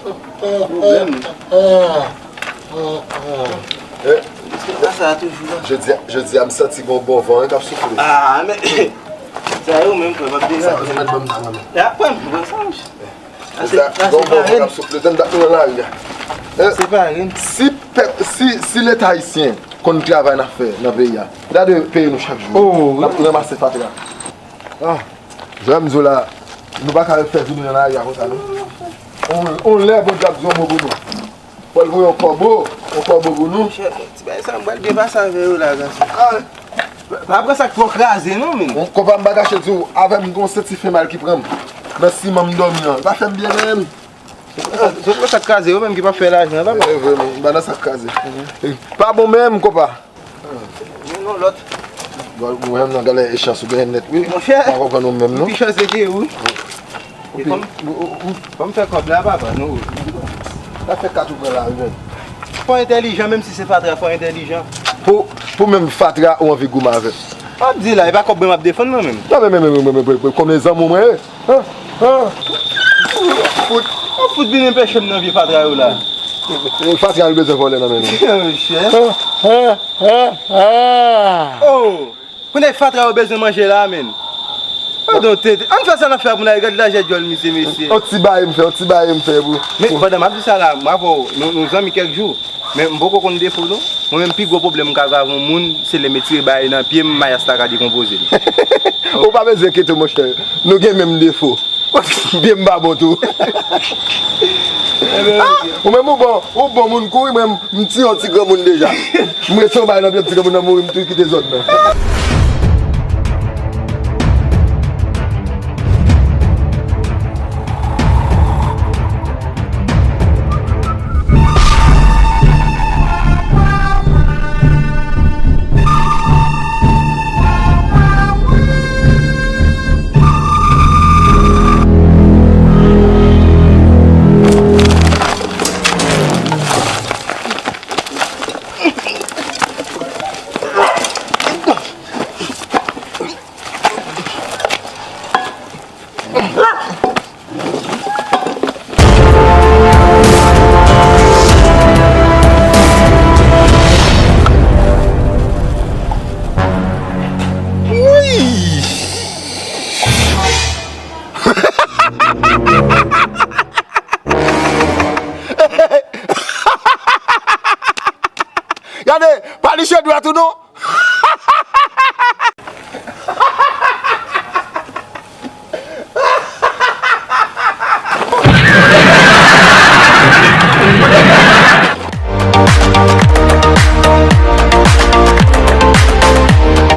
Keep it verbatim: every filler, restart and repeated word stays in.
Pwoblèm. Eh, Sa sa toujou la. Jodi a, jodi a, m santi gon bon van, wi, k ap soufle. Ah, men, sa yo menm, frè, m ap deja. Sa, sa mèt ban m sa, mwen menm. Ya, pran, pran sa, monchè. Jodi a, gon bon van k ap soufle, tann dat nou nan lari a. Eh, se pa ren. Si pèp, si, si Leta ayisyen konn travay n ap fè nan peyi a, gade peyi nou chak jou. Oh, n ap ranmase fatra. Ah, jodi a m di w la, nou pa ka fè vini nan lari a konsa, non. On, on lè Bondye ap di yon mo pou nou. Fò l voye yon kòbo, yon kòbo pou nou. Monchè, ti bagay sa, m pral byen pase avè yo la, gason. Ah. Pa, pa pran sa k twò kraze, non, men. Bon, konpa, m pa kache di w, avè m, gon senti fè mal ki pran m. Nan siman m dòmi an. Li pa fè m byen, menm. Se pou sa, se pou sa k kraze yo menm ki pa fè lajan, papa. Eh, vrèman, m pa nan sa k kraze. Eh, pa bon menm, konpa. Men non, lòt. Bon, ou menm nan gade e chans ou genyen nèt, wi. Monchè, pa konprann ou menm, non. Pi chans ke ou. Epi, fò m, fò m fè kòb la, papa, non. Sa fè kat ou pran la, wi, menm. Fò entèlijan, menm si se fatra, fò entèlijan. Pou, pou menm fatra, ou anvi goumen avè m. W ap di la, e pa kòb mwen m ap defann, non, menm. Non, men, men, men, men, men, men, men, kòm e zanmi w mwen ye. An, an. Fout. An fout vin anpeche m nan vye fatra yo la. Fatra yo bezwen vòlè nan men nou. Monchè. An, an, an, an. Oh! Kounye a fatra yo bezwen manje la, menm. Padon, tete. Ann fè sa n ap fè a pou n al gad lajè djòl misye, mesye. On ti bagay m fè, on ti bagay m fè pou. Men pandan m ap di sa la, m avè w, nou, nou zanmi kèk jou. Men m poko konn defo non. Mwen menm pi gwo pwoblèm m ka gen avè yon moun, se lè m retire bagay nan pye m, mayas la ka dekonpoze l. Ou pa bezwen enkyete w, monchè. Nou gen menm defo. Pye m pa bon tou. Ah, ou menm ou bon, ou bon moun kouri, mwen m ti yon ti granmoun deja. M rete yon bagay nan pye m ti granmoun nan mouri, m tou kite zòn nan. Gade, pa liche dwat ou non.